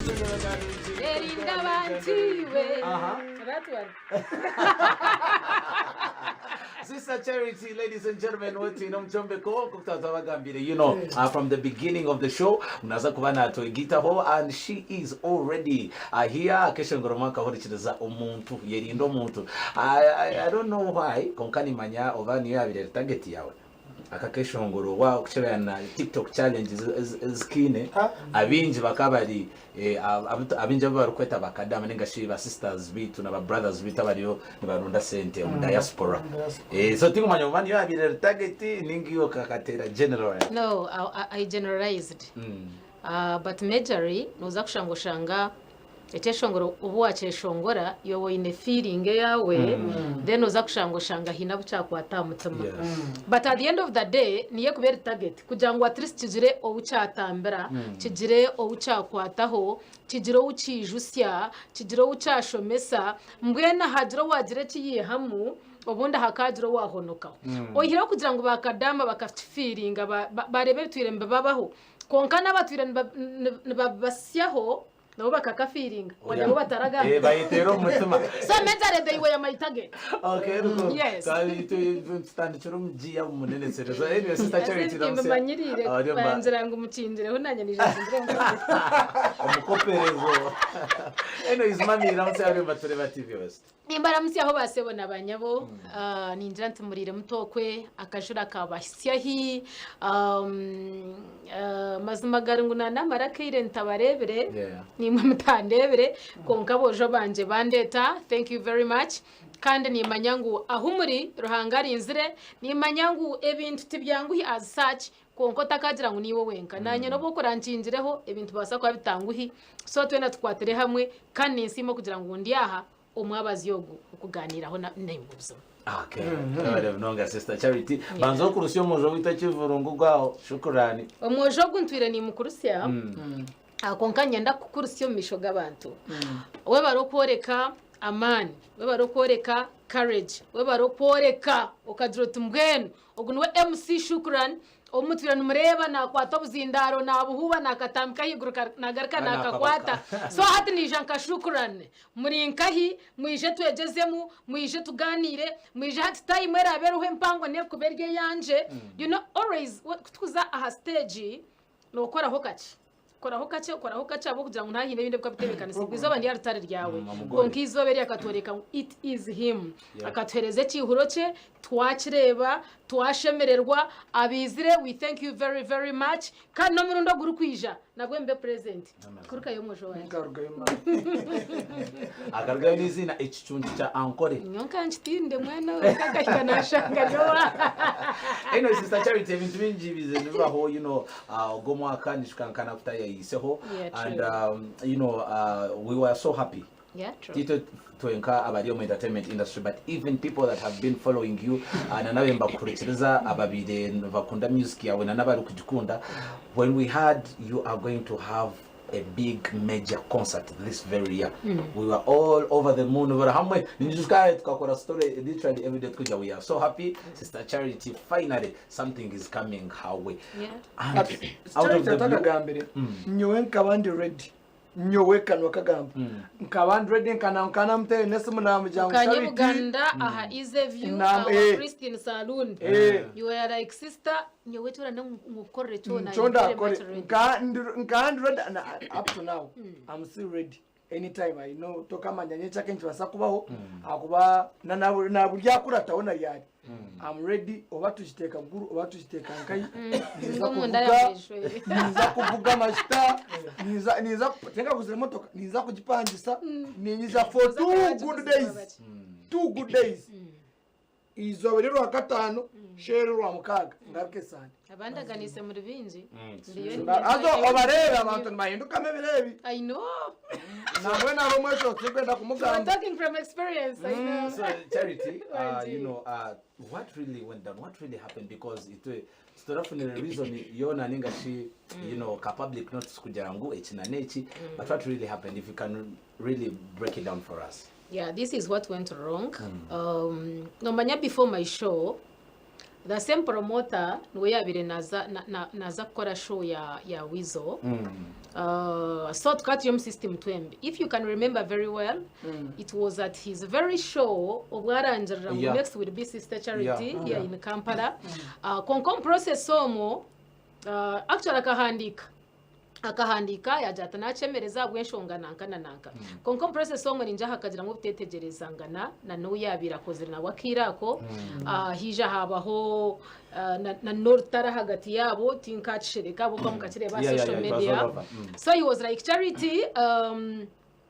Erinda abantu iwe. That one. Sister Charity, ladies and gentlemen, wetwine omu kyombeko nk'oku twaba twabagambire, from the beginning of the show, naza kuba natwegitaho and she is already here. Akeshongoro mwakahurikiriza omuntu, yerinda omuntu. I don't know why, konka nimanya oba niyo yabire eri target yawe. Aka keshongoro wa okukira na TikTok challenge ezikaine, abaingi bakaba bari abaingi abu barikweta bakadama ninga shi ba sisters baitu na ba brothers baitu abariyo nibarunda sente omu diaspora. So tinkumanya oba niyo yabaire eri target ninga iwe okakateera general. No, I generalized. But majorly noza kushanga oshanga ekyeshongoro obu wakyeshongora iwe oine feeling eyawe then oza kushanga oshanga haine abu kyakwata aha mutima. But at the end of the day niyo ekuba eri target kugira ngu at least kigire ou kyatambira, kigire ou kyakwataho, kigire ou kiijutsya, kigire ou kyashomesa, mbwenu hagira owaagira eki yaihamu obundi hakaagira owaahonokaho. Oihireho kugira ngu baakadaama bakakifiiringa bareeba ebitwire nibibabaho, Kwonka n'abatwire nibabasyaho nabo bakakafiiringa wadde bo bataragamba. Eh, bayiteera omu mutima. So mentally they were my target. Okay, ruko. Yes. Tutandikire omu giya munene sere. So anyway, Sister Charity Ase timbimanyiriire bangira ngu mukingireho nanye naija nkingireho. Omukoperezo. Anyways, mami, ramutse ari Batureba TV West. Nimbaramutsyaho ba sebo na ba nyabo, ningira nti muriire mutokwe, akajura kabahitsya hi, mazima gari ngu nanamara akaire ntabareebire, naimwe mutandeebire, kwonka aboojo bangye bandeeta, thank you very much, kandi nimanya ngu ahu muri Ruhanga arinzire, nimanya ngu ebintu tibyanguhi as such, Kwonka otakagira ngu niiwe wenka. Naanye n'obu okura nkingireho, ebintu nibibaasa kuba bitanguhi. So twena tukwatire hamwe, kandi ninsiima okugira ngu ndi aha omwabazyo ogu okugaaniiraho naimwe buzima. Okay. Webale munonga Sister Charity. Banza okurusya omwojo waitu ekivurungu gwaho. Shukurani. Omwojo ogu ntwire nimukurusya, kwonka niinyenda kukukurusya omu maisho g'abantu. Webare okworeka amaani, webare okworeka courage, webare okworeka okagira oti mbwenu Ogu niwe MC Shukran ou mutwire nimureeba nakwata obuzindaaro nabuhuuba nakatambika ahaiguru nagaruka nakakwata. So hati naija nka Shukran. Muri nkahi? Mwije twegyezemu, mwije tugaaniire, mwije hati time eraabe eriho empango n'erikuba eri eyangye. You know always kutukuza aha stage nokoraho kakye. Koraho kakye, koraho kakye ahabw'okugira ngu naahaine ebindi ebirikuba bitebeekanisiibwe. Eizooba niryo ritari ryawe. Kwonka eizooba eri akatworeka ngu it is him. Akatuheereza ekiihuro kye, twakireeba, twashemererwa. Abaizire, we thank you very very much. Kandi n'omurundi ogurikwija, nabwo mbe present. Kurukayo omwojo wangye. Nkarugayo maani. Akarugayo n'eiziina ekicuncu kya Ankore. Nyowe nkankitinde mwana we, nkakahika nashanga ari owa. Anyway, Sister Charity, ebintu bingi bize nibibaho, Ogwo omwaka nyijuka nka nakutayayiseho Yeah, and true. we were so happy Yeah, true. titwe twenka abari omu entertainment industry but even people that have been following you na nabe nibakuhurikiriza ababaire nibakunda music yawe na n'abari kugikunda when we heard you are going to have a big major concert this very year we were all over the moon buri hamwe ninyijuka tukakora story literally every day tukugira we are so happy Sister Charity finally something is coming her way Yeah. and out of Charity the blue atakagambire nyowe nkaba ndi ready nyowe kanwa kagamba nkaba ndi ready nkana nkanamutere n'esimu namugira ngu Kanye Charity Buganda aha Easy View Nam- our eh. Christine Saloon. Eh. You were like sister nyowe kyona nkukorere kyona. Nikyo I'm very ndakore much ready. Nka- ndi- nka ndi ready na- up to now I'm still ready anytime I know tokamanya nyekyake nikibasa kubaho ahakuba na na- na buri akurataho na ryari I'm ready oba tukiteeka guru oba tukiteeka nkayi ninza Ng'omunda kuvuga yakwejwere. ninza kuvuga amashita ninza ninza tinkaguzire emotoka ninza kugipangisa ninyiza for 2 good days 2 good days Eizooba ry'orwakataano sheera orwamukaaga ngaruke esande. Abandaganiise muri bingi. Ndiyo Haza obareebe abantu nibahindukamu ebiro ebi. I know. Nambwenu hariho omwesho turikwenda You are kumugamba. talking from experience. I know. So, Charity, Wangi. what really went down? What really happened? Because it titurafunire reason yoona ninga shi, ka public notice kugira ngu eki na n'eki. But what really happened? If you can really break it down for us. Yeah, this is what went wrong. Nomanya before my show, the same promoter niwe yabaire naza na, na, naza kukora show ya, ya Weasel. So tukaba turi omu system twembi. If you can remember very well, it was at his very show obu arangirira ngu next will be Sister Charity here in Kampala. Kwonka omu process omwo, actually akahandiika akahandiika yaagira ati naakyemereza ahabw'enshonga nanka na nanka. Kwonka omu process omwo ningira hakagiramu obuteetegyerezangana na n'ou yaabaire akozire nawe akaire ako, haija haabaho na n'orutaro ahagati yaabo tinkakishereka ahabw'okuba mukakireeba aha social Yeah, it was all media. over. So he was like Charity,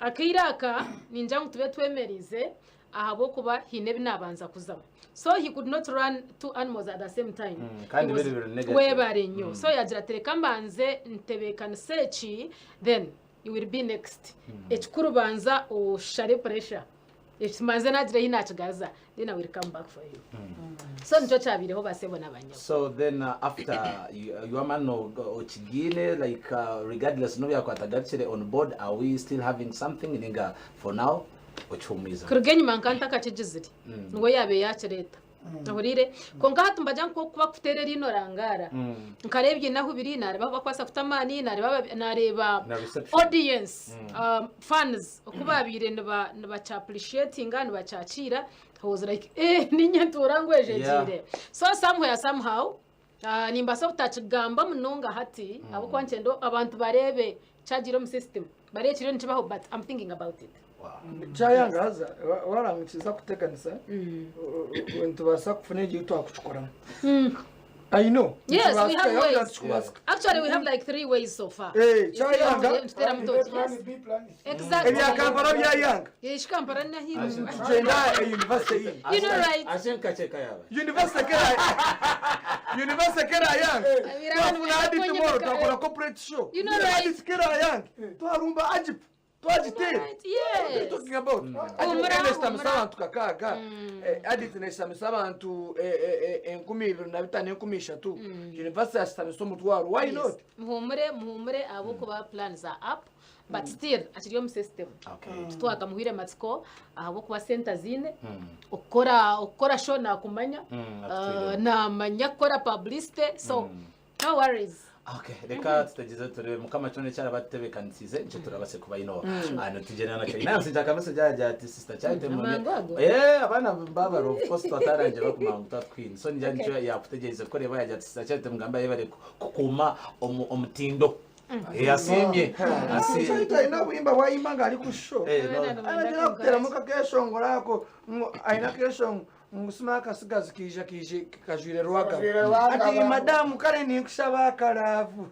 akaire aka ningira ngu tube twemeriize ahabw'okuba haine ebi naabanza kuzamu. So he could not run two animals at the same time. Kandi He was- biri biri negative. Webare nnyo. So yagira ati reka mbanze ntebeekanise eki then you will be next. Ekikuru banza oshare pressure. Eki mbanze naagira ahi naakigaruza then I will come back for you. So nikyo kyabaireho basebo na banyabo. So then after you okigiine like regardless n'obu yakuba atagarukire on board, are we still having something ninga for now okihuumwize? Kuruga enyima nka ntakakigizire niwe yaabaire yaakireeta. Ohuriire? Kwonka hati nibagira ngu ku bakuteera eriino rangaara. Nkareeba ebyine ahu biri, naareeba ahu barikubaasa kuta amaani, naareeba ababi- naareeba Na reception. audience, fans oku baabaire niba nibakya-appreciatinga, nibakyakiira. I was like, eh, niinye ntuura ngwejegyeire. So somewhere somehow, nimbaasa obutakigamba munonga hati, ahabw'okuba nikyenda abantu bareebe kyagiire omu system, bareebe kiriyo nikibaho but I'm thinking about it. Kyayanga haza warangukiza kutekanisa nitubaasa kufuna egyo ei twakukikoramu. I know. Yes, we have Nitubaasika, ways. tukubasika. Actually, we have like three ways so far. Eh, kyayanga. Nituteeramu toki. Plan Yes. B, plan C. Exactly. Ebya Kampala byayanga. Yesh, Kampala nahiru. Tugyenda aha university iyi. You know, right? Ashe nkakye kayaba. University kera University kera yange. Abira abantu Twafuna hadi benda tomorrow kwenyemeka, twakora corporate show. You know, right? Hadi kera yange. Twarumba Agip. Twagiteera. Right, What are you yes. talking about? Humura, Agip neshamisa humura. abantu kakaaga. Adit neshamisa abantu 25,000 3000. University yashamisa omutwaro. Why Yes. not? Muhumure, muhumure ahabw'okuba plans are up but still akiri omu system. Titwakamuhwire matsiko ahabw'okuba sente aziine. Okukora okukora show nakumanya. Atwire. Namanya kukora publicity so no worries. Okay, reka tutagize turebe mukama kyona eki araba atutebeekanisiize nikyo turabase kuba ino nitugyenda nakyo. Nansi nshaka message aragira ati sister Charity Amangu Mune. ago. Abaana mbabara of course twatarangira bakumanya ngu twa queen. So ningira nikyo yakutegyereize kureeba yagira ati sister Charity mugambe ayebare kukuuma omutindo. Asiimye. Asiimye. Charity aine obuhimba bwayimba nga ari ku show. No. Aragira kuteramu kakeshongoro ako ngu aine akeshongo ngu sima akasigazi kaija kaije kajwire rwagaba. Kajwire rwagaba. Ati madamu kare ninkushaba akaraavu.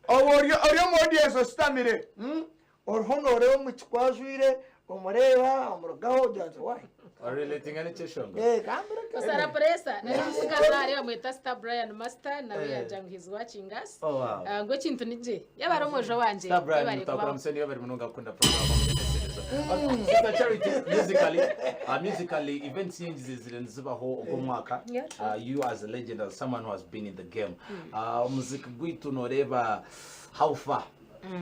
Obwo ori ori omu audience oshutamire. Oriho nooreeba omwishiki ku ajwire omureeba omurugaho ogira oti why? Orelatinga n'ekyeshongoro. Kambire kare. Osara presa nari omusigazi ahari bamweta Star Brian Master nawe yagira ngu he's watching us. Oh, wow. Ngu ekintu ni gye. Yaaba ari omwojo wangye, Star Brian yebare mutakura kubaho. museni yebare munonga kukunda program omutereserezo. Sister Charity, musically events nyingi zizire nizibaho ogw'omwaka. Yeah, sure. You as a legend, as someone who has been in the game. Omuziki gwaitu noreeba how far?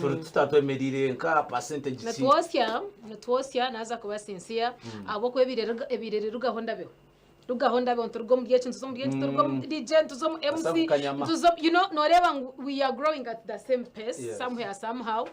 Turi tutatwemerire nka percentage ki? Nitwosya, nitwosya naaza kuba sincere, ahabw'okuba ebirere rugaho ndabeho. Rugaho ndabeho nituruga omuri eki nituza omuri eki, nituruga omu DJ nituza omu MC, Asabu kanyama. nituza omu, you know, nooreeba ngu we are growing at the same pace somewhere somehow.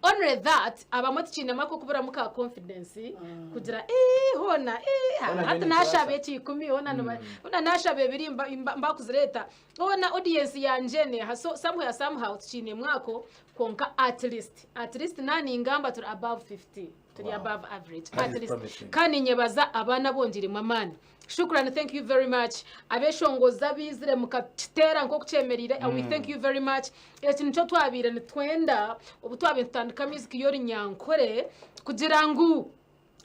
Only that abamwe tukiinemu ak'okuburamu ka confidence kugira ee hoona ee Hoona hati nyine naashaba nikibaasa. eki ikumi hoona niba hoona naashaba ebiri mba, mba, mbakuzireeta hoona audience yangye neeha so somewhere somehow tukiinemu ako kwonka at least at least naaningamba turi above 50 turi above average That at is least promising. kandi ninyebaza abaana abongyiremu amaani. Shukrani thank you very much abeshongozi abaizire mukakiteera nk'oku kyemereire we thank you very much. Eki nikyo twabaire nitwenda obu twabaire nitutandika music y'orunyankore kugira ngu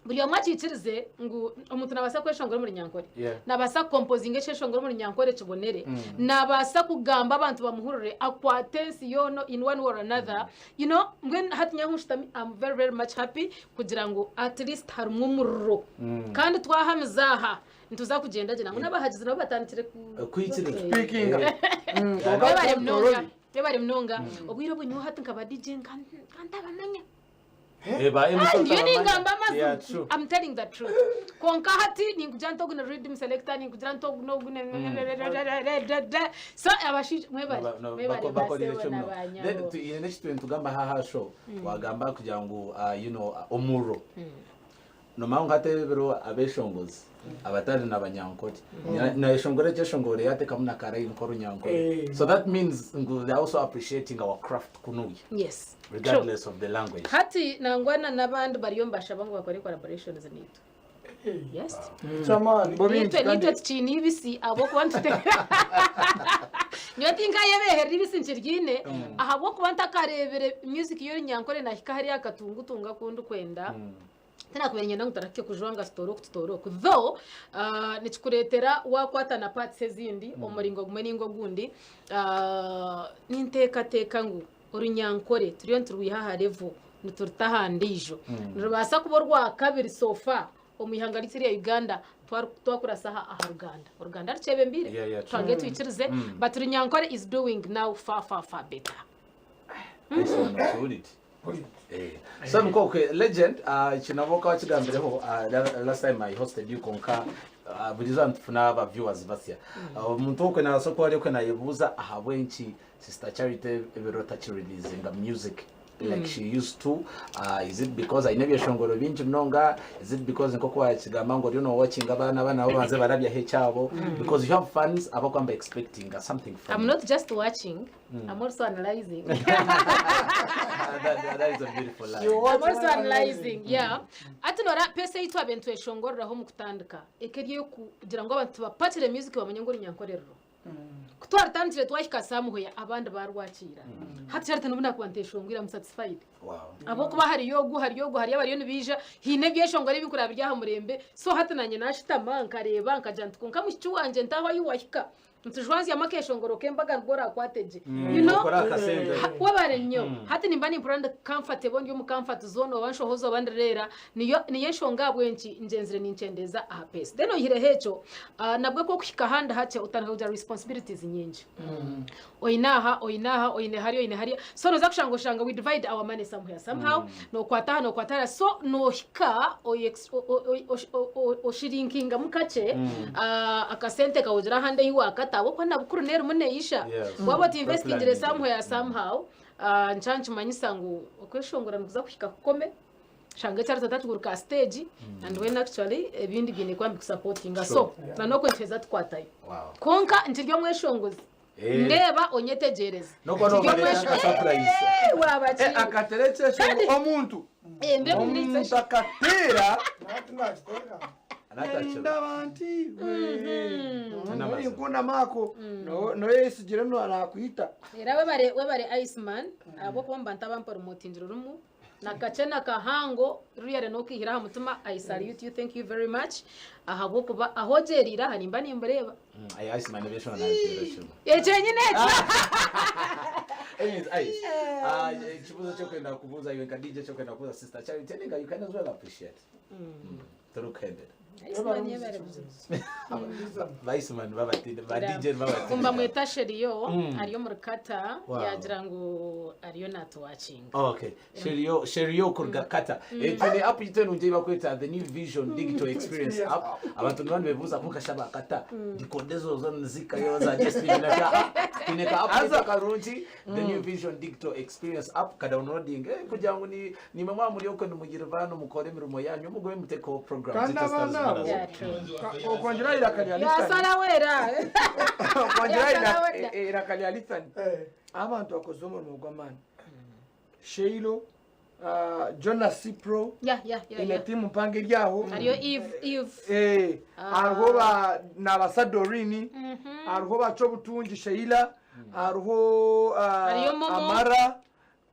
buri omwe akiikirize ngu omuntu naabaasa kweshongora omuri nyankore. Naabaasa kukompozinga ekyeshongoro omuri nyankore kibonere. Naabaasa kugamba abantu bamuhurire akwate ensi yoona in one way or another. You know, mbwenu hati nyowe ahu nshutami I'm very very much happy kugira ngu at least harimu omuriro. Kandi twahamiza aha nituza kugyenda gye nangwa n'abahagizi nabo batandikire ku Kwikiriza. Speaking. Webare munonga. Webare munonga. Obwire obu nyowe hati nkaba DJ nka ntabamanya. Eh, ba MC Ndiyo otabamanya. ningamba amazima. Yeah, true. I'm telling the truth. Kwonka hati ninkugira nti ogu ni rhythm selector, ninkugira nti ogu n'ogu ni so abashaija mwebare No, no, mwebare bakorire basebo kimwe. na Then banyabo. twine n'ekintu nitugamba haha show wagamba kugira ngu omurro nomanya ngu hati ebiro abeshongozi abatari na banyankore nayeshongora ekyeshongoro yatekamu na karayini k'orunyankore. So that means ngu they are also appreciating our craft kunuya Yes. True. regardless of the language. Hati nangwa na n'abandi bariyo nibashaba ngu bakore collaborations naitwe. Yes. Ky'amaani. Bo bingi Nitwe kandi nitwe tukiine ibisi ahabw'okuba nitute nyowe tinkayebeherera ibisi nkiriine ahabw'okuba ntakareebire music y'orunyankore nahika hariya akatungutunga aku ndikwenda. Tinakubaire niinyenda ngu turahike kujwanga tutoore oku tutoore oku though nikikureetera waakwata na parts ezindi omu muringo gumwe nainga ogundi. Ninteekateeka ngu orunyankore turiyo niturwiha aha level nituruta aha ndiijo. Nirubaasa kuba orwakabiri so far omu ihanga ryaitu erya Uganda twakurasa aha Ruganda. Oruganda rukyebembeire Yeah, true. twange twikirize but Runyankore is doing now far far far better. Nice one, okiwulire. So mukokwe legend, kino oba wakigambireho last time I hosted you, konka burizo nitufuna aba viewers basya. Omuntu okwe nabaasa kuba ari okwe nayebuuza ahabw'enki Sister Charity ebiro takireleasinga music like she used to. Is it because aine ebyeshongoro bingi munonga? Is it because nk'oku wakigamba ngu oriyo nowatchinga abaana, abaana nabo banze barabyaho ekyabo? Because you have fans abakwamba expecting something from I'm you. not just watching, I'm also analyzing. That is a beautiful line. You watch I'm also and analyzing, yeah. Ati nora pace ei twabaire nitweshongoreraho omu kutandika eka eri ey'okugira ngu abantu tubapakire music bamanye ngu orunyankore ruriho. Ku twarutandikire twahika Samuhweya abandi barwakiira. Hati Charity n'obu nakuba nteshongwire I'm satisfied. Ahabw'okuba hariyo ogu, hariyo ogu, hariyo abariyo nibaija, haine ebyeshongoro ebi nkureba biri aha murembe, so hati naanye naashutama nkareeba nkagira nti kwonka mushiki wangye ntaaho ahi wahika nitujwanzyamu akeshongoro k'embaga nibwo oraakwate gye. You know? Okore akasente. Webare nnyo. Hati nimba nimpurira ndi comfortable ndi omu comfort zone oba nshohoza oba ndireera, niyo niyo enshonga ahabw'enki ngyenzire ninkyendeeza aha pace. Then oihireho ekyo, nabwo ku okuhika ahandi hakye otandika kugira responsibilities nyingi. Oine aha, oine aha, oine hariya, oine hariya, so nooza kushanga oshanga we divide our money somewhere somehow, nookwata aha nookwata hariya, so noohika oshirinkingamu kakye akasente kawe ogira ahandi ahi waakata ahabw'okuba na bukuru n'erimu neeyija. Waaba otinvestingire somewhere somehow, nikyo nikimanyisa ngu okweshongora nikuza kuhika kukome, shanga ekyarita otakiguruka aha stage and when actually ebindi biine kuba nibikusapotinga. So na n'okwe nituheza tukwatayo. Kwonka nkiri omweshongozi. Ndeeba onyetegyereze. N'okuba Nkiri noobareeta nka surprise. Eh, waaba ki? Akateera ekyeshongo omuntu. Eh, mbe Omuntu akateera. Nati nakiteeka. Natakiro. Ndaba nti N'amazima. nkunda maako noyesigire nakwita. Era webare webare Iceman ahabw'okuba omu bantu abamporomotingire orimu nakakye nakahango ruriya n'okwihira aha mutima. I salute you, thank you very much, ahabw'okuba aho ogyeriire aha nimba nimbureeba. Ayi Iceman ebyeshongo nabiteera kimwe. Ekyo nyine ekyo. Anyways, Ice, ekibuuzo kyokwenda kubuuza iwe nka DJ, kyokwenda kubuuza Sister Charity, ninga you can as well appreciate. Turikuhendera. Iceman yebare. Ba Iceman babatinde, ba DJ babatinde. Kumba mweta Sheriyo ari omuri Kata yagira ngu ariyo natuwatchinga. Okay. Sherio, Sherio kuruga Kata. Twine app yitu enungi ei bakweta the New Vision Digital Experience app. Abantu nibaba nibebuuza kunkasha ba Kata. Decoder ezo zo nizikayo za DSTV na ka. Twine ka app yitu karungi, the New Vision Digital Experience app, ka downloading kugira ngu ni nimwe mwaba muri okwe nimugire vano mukore emirimo yanyu mugume muteko programs Kandi zitari abaana abo zimwe. Yeah, true. Okwongyera iraka rya Lithani. Yasara wera. Okwongyera Yasara wera. Iraka rya Lithani. Abantu bakoze omurimo gw'amaani. Sheilo, Jonas Pro, ine timu mpango eri aho. Hariyo Eve, Eve. Hariho ba nabasadorini, hariho bacobutungi Sheila, hariho Hariyo Momo. Amara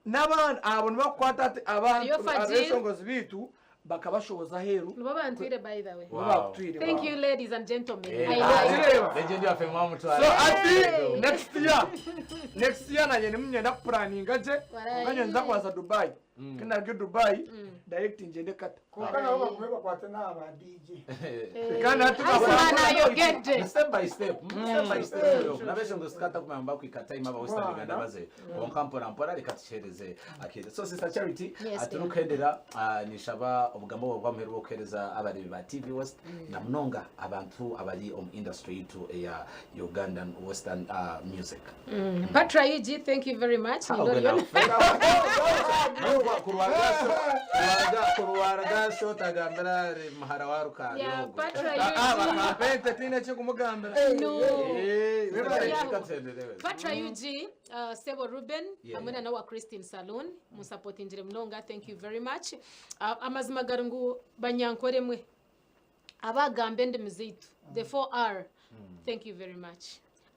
n'abandi abo nibakukwata ati abantu Hariyo Fadil. abeshongozi bitu bakabashoboza aheeru. Nibo bantwire, by the way. Nibo bakutwire. Thank you, ladies and gentlemen. I like. Kireba. Legend waffe mwamutwara. So ati next year nanye nimunyenda kupuraninga gye. Walai. Nga nza kwaza Dubai. Ku naruga Dubai, direct ngyende Qatar. Kwonka nabo bagume bakwate n'aha ba DJ. Kandi hati Iceman ayogedde. Step by step, step by step. Nabeshe ngu sikata kumanya bakwika time aba Western Uganda baze. Konka mpora mpora reka tukyereze akire. So Sister Charity, Yes, turi kuhendera nishaba obugambo bwawe bw'amuheru bw'okuhereza abareebi ba TV West na munonga abantu abari omu industry yitu eya Ugandan Western music. Patra UG, thank you very much. Kurwarga tagambira muhara wa Rukari Yeah, ogwo. Patra Ah, UG. bakampente tiine ekikumugambira. No. Eh, webale. Yeah. Reka tuhenderewe. Patra UG, Sebo Ruben, hamwe na nawa Christine Saloon, musupportingire munonga, thank you very much. Amazima gari ngu banyankore mwe abagamba endimi zaitu, the 4R, thank you very much.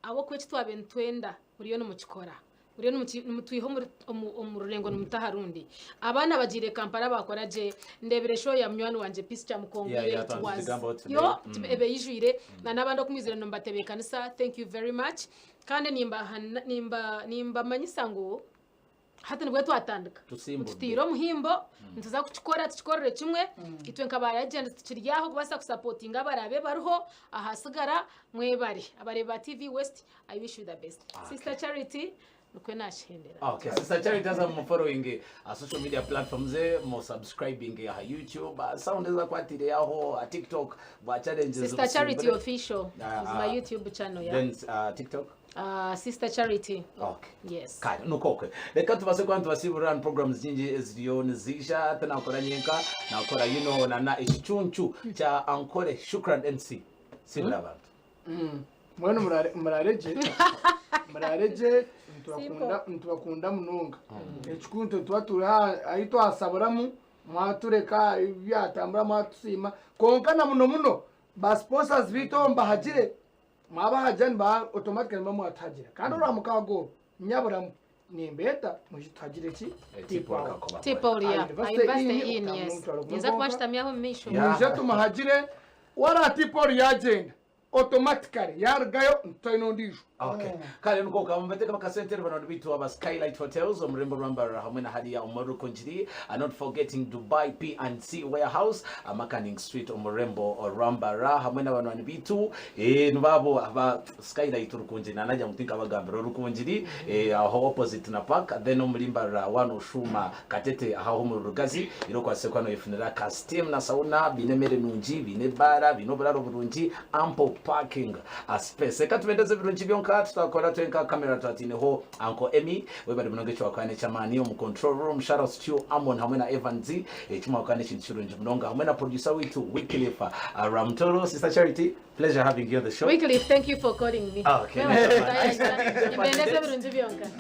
Abo eki twabe nitwenda muriyo nimukikora, muriyo nimutwiha omu rurengo nimutaha rundi. Abaana bagiire Kampala bakora gye. Ndebere show ya munywani wangye Peace Kyamukongo. Yeah, It twanze was tugambo today. yo ebe yijwire na n'abandi okumwizire nimbatebeekanisa. Thank you very much. Kandi nimbamanyisa ngu hati nibwo twatandika. Tusimbudde. Tutire omuhimbo, nituza kukikora, tukikorere kimwe. Itwe nka ba legends tukiri aho kubaasa kusupportinga abarabe bariho ahasigara. Mwebare abareebi ba TV West. I wish you the best. Sister Charity, nikwe nashendera. Okay, Sister Charity aza mu following social media platforms, mu subscribing YouTube, sound zakwatire aho, TikTok bwa challenges. Sister Charity busimbure. Official is my YouTube channel, yeah. Then TikTok? Sister Charity. Okay. Yes. Kale nukokwe reka tubase kuba tubasibura programs nyingi eziriyo nizisha tinakora nyenka nakora nana ekicuncu kya Ankole Shukran MC sibura abantu. Mbwenu muraregye, muraregye, nitubakunda munonga. Ekikuntu tuba turi ahi twasaburamu mwatureka byatambura mwatusiima, konka na muno muno ba sponsors bitu mbahagire, mwabahagira niba automatically niba mwatuhagira. Kandi ora mukago nyaburamu nimbeeta mujituhagire ki? T-Paul, yeah. Ah, I University invest in, in, yes. utalo Nza kuba nshitamyaho omu maisho. Yeah. Muje tumuhagire. Wara T-Paul yagenda, automatically yarugayo ntitwine ondiijo. Okay. Kale nuko kambateka bakasenteri bano bitu aba Skylight Hotels omurembo rwambarara hamwe na hariya omuri Rukungiri, not forgetting Dubai P&C Warehouse, Makaning Street omurembo rwambara hamwe n'abantu bitu nubabo aba Skylight Rukungiri nanajya mutinka abagambira Rukungiri, aho opposite na park, then omulimbarara wano shuma Katete aho mu Rugazi iro kwasekwa no ifunira ka steam na sauna binemere nungi bine bara bino buraro burungi ample parking a space. Reka tubendeze birungi byonka tutakora twenka kamera twatineho Uncle Emmy webari munonge cyo wakane chamani mu control room. Shout out to Amon hamwe na Evans chuma wakane chintu chirungi munonga hamwe na producer witu Wycliffe Ramtoro. Sister Charity, pleasure having you on the show. Wycliffe, thank you for calling me. Okay. Wewe, Mbendeze birungi byonka.